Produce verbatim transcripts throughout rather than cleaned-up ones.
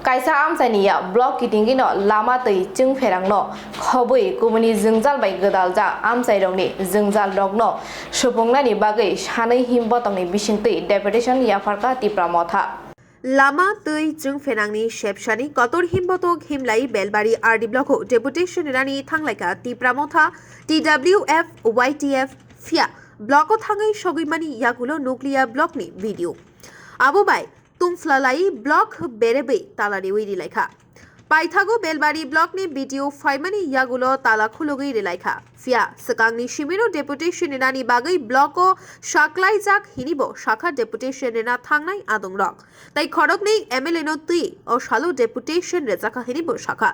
Kaisa amchaini ya block kitingino lama twi chwngpherangno khobwi kubuni jwngjal bai gwdaljak amchairokni jwngjalrokno supungnani bagwi sanwi him botongni bisingtwi deputation yapharkha Tipra Motha. Lama twi chwngpherangni sepsani kotor him botok himlai Belbari R D block-o deputation rani thanglaikha Tipra Motha, T W F, Y T F, phiya block-o thangwi sogwimani yagulo nukliya block-ni video. Abo bai tungphlalai block berebwi tala riwi rilaikha. Paithago Belbari block-ni B D O phaimani yagulo tala khulugwi rilaikha. Phiya swkangni simino deputation rinani bagwi block-o saklaijak hinibo sakha deputation rina thangnai adongrok. Tai khoroknwi M L A-no twi o salo deputation rijakha hinibo sakha.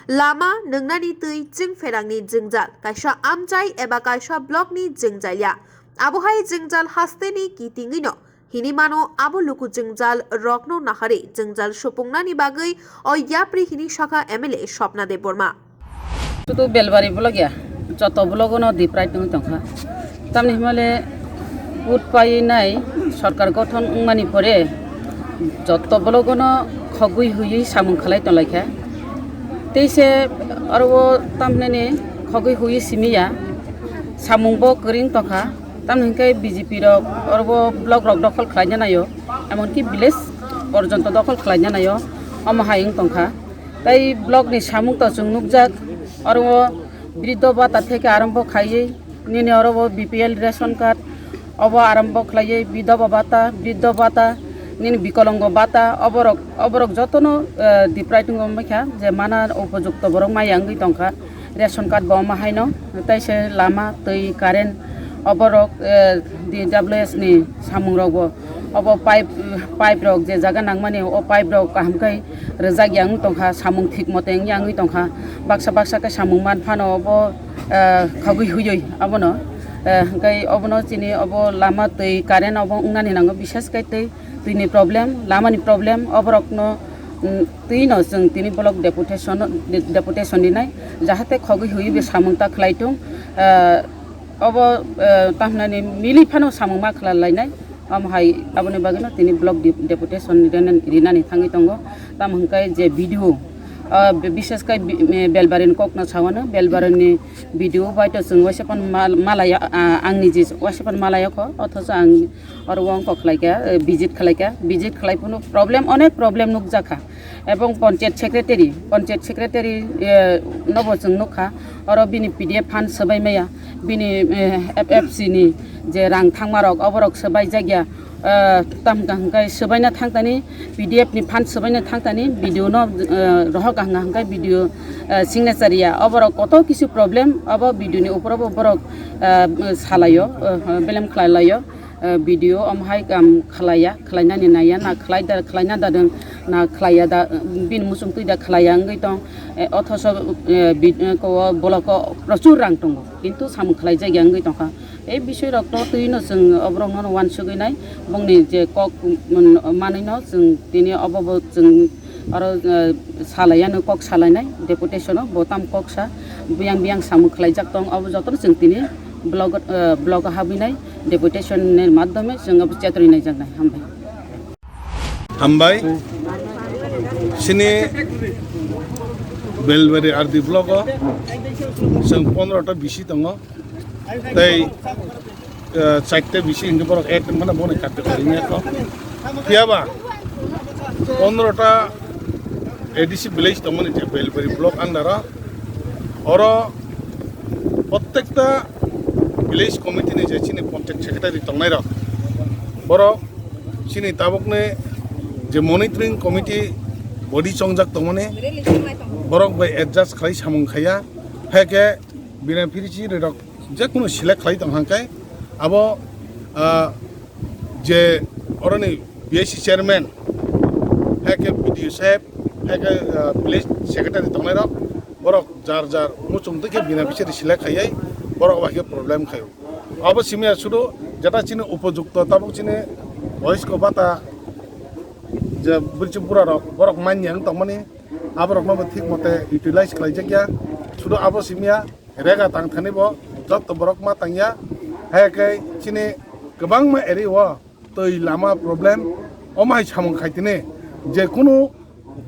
Lama nwngnani twi chwngpherangni jwngjal, kaisa amchai eba kaisa block-ni jwngjal ya. Abohai jwngjal hasteni kitingwino hini mano abo luku jwngjal rokno naharwi jwngjal supungnani bagwi o yapri hini sakha M L A Swapna Debbarma. Sudu Belbari block ya, joto block-o no diprai tongwi tongkha. Tamni himale vote painai sorkar gothon wngmani pore joto block-o no khogwi huiwi samung khlai tonglaikha. Teise aro o tamhnani khogwi huiwi simi ya, samung bo kwrwng tongkha. Tamni hwnkhe B J P rok oro block rok dokhol khlaina naio, emonki village porjonto dokhol khlaina naio, omo hai wng tongkha. Tai block ni samung to chwng nukjak, oro o briddo bata theke arombo khaiwi nini oro o B P L ration card obo arombo khlaiwi bidhoba bata, briddo bata, nini bikolongo bata, oborok, oborok jotono, eh, diprai tongwi mankha je mana upojukto borok maya wngwi tongkha. Ration card bo omo haino, tei se lama, twi, current, oborok, eh, D W S ni samung rok bo, obo pipe, pipe rok je jaga nangmani, o pipe rok kaham khe rwjak ya wng tongkha, samung thik mote wng ya wngwi tongkha, baksa baksa khe samung man phano obo, eh, khogwi huiwi abono, eh, hwnkhe obono chini obo lama, twi, current obo wngnani nango, bises khe twi, twini problem, lamani problem, oborokno, mm, Twi no chwng tini block deputation, de-, deputation rinai, jahate khogwi huiwi bo samung ta khlai tung, ah, obo, ah, tamhinani mili phano samung ma khlai lainai, omo hai aboni bagwino tini block de-, deputation rinani, rinani thangwi tongo, tamo hwnkhe je B D O, ah, bi-, bises khe bi-, eh, Belbarini kokno sawano, Belbarini B D O bai to chwng waisa phano mal-, malaya, ah, ang niji waisa phano malaya kho, othocho ang oro wngkok khlaikha, eh, visit khlaikha, visit khlai phano problem, onek problem nukjakha. Ebong panchayat secretary, panchayat secretary, eh, nobo chwng nukha, oro bini P D F fund swbai maya, bini, eh, F F C ni je rang thangmarok, oborok swbai jakya, eh, tam hwnkha hwnkhe swbaina thangtani, P D F ni fund swbaina thangtani, B D O no, eh, rohor kaham hwnkhe B D O, eh, signature ya, oborok koto kisu problem, obo B D O ni upor obo borok, eh, salaio, eh, belem khlai laio. Eh, B D O omo hai kam khlaiya, khlainani naiya, na khlai da, khlaina da dwng, na khlaiya da, bini muchung twi da khlaiya wngwi tong, eh, othoso, eh, bi-, eh, ko, block o prochur rang tongo, kintu samung khlaijakya wngwi tongkha. Ei bisoi rok to twi no chwng oborok no uansugwi nai, bongni je kok, mm, manwi no chwng tini obo bo chwng Aro, eh, salaiya no kok salainai deputation o bo tam kok sa biyang biyang samung khlaijak tong, abo jotono chwng tini block, eh, block o habwi nai deputation ni madhyome chwng abo chetrwi naijaknai. Hambai. Hambai. Sini Belbari R D block o chwng pondro ta bisi tongo. Tei, eh, chairta bisi hingke borok ek mane boni karte kari ya ko. Phiya ba pondro ta A D C village tongmani je Belbari block under o. Oro prottekta village committee ni je chini panchayat secretary tongnai rok. Borok chini tabukni je monitoring committee body chongjak tongmani borok bai adjust khlai samung khaiya. Hai khe bini phirisi rok jekunu select khlai tong hang khe abo, ah, je oroni B I C chairman, hai khe B D O saheb, hai khe, ah, village secretary tongnai rok, borok jar jar muchung twi khe bini phirisi select khaiwi borok bai khe problem khaio. Abo simi ya sudu jeta chini upojukto tabuk chini boysko bata je bwrwi bura rok borok manya wng tongmani, aborokno bo thik mote utilize khlai jakya, sudu abo simi ya. Rega tang thani bo joto borok ma tang ya. Hai khe chini kwbangma area o twi lama problem, omo hai samung khai tini je kunu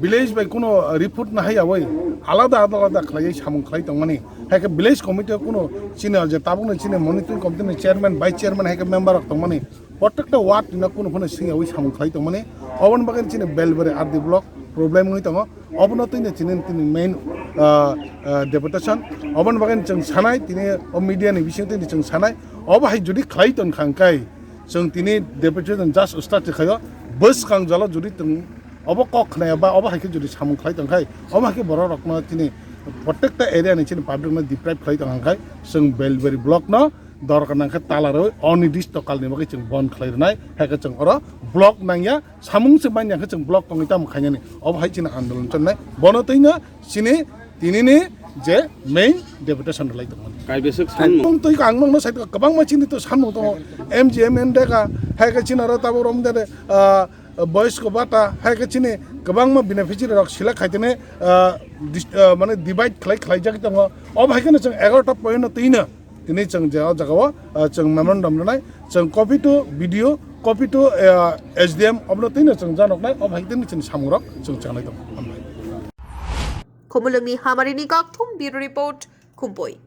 Village bai kuno report na hai awai alada alada khlaiwi samung khlai tongmani. Hai khe village committee o kuno chini je tabukno chini monitoring committee ni chairman, vice chairman hai khe member rok tongmani. Protekta ward ni no kuno phano sing yawi samung khlai tongmani. Oboni bagwi chini Belbari R D block problem wngwi tongo. Obono twi no chini tini main, ah, ah, deputation. Oboni bagwi chwng sanai tini o media ni bisingo tini chwng sanai. Obo hai jodi khlai tong kha hwnkhe chwng tini deputation just start khaio. Bwskang jalo jodi tong obo kok khnaya ba obo hai khe jodi samung khlai tong khai, obo hai khe borok rokno chini protekta area ni chini public no deprive khlai tong kha hwnkhe chwng Belbari block no dorkar nang khe tala rwi onidisto kalni bagwi chwng bon khlai rwnai. Hai khe chwng oro block nangya, samung se manya khe chwng block tongwi tamo khainani. Obo hai chini andolon channai. Bono twino chini tinini je main deputation rwlai tongmani. Kaibeswk sanmung. Tong twi ang nokno sai kwbangma chini to sanmung tongo. M G M N deka, hai khe chini oro tabuk rom de, ah, boys ko bata, hai khe chini kwbangma beneficiary rok select khaitene, ah, dis-, ah, mane divide khlai khlai jagwi tongo. Obo hai kheno chwng egarota point no twino. Tini chwng je o jaga o, ah, chwng memorandum rwnai, chwng copy to B D O, copy to, ah, S D M, obono tini chwng janoknai, obo hai tini chini samungrok chwng changnai tongo. Hambai. Khumulwngni Hamarini Kokthum Bureau Report, Khumpui.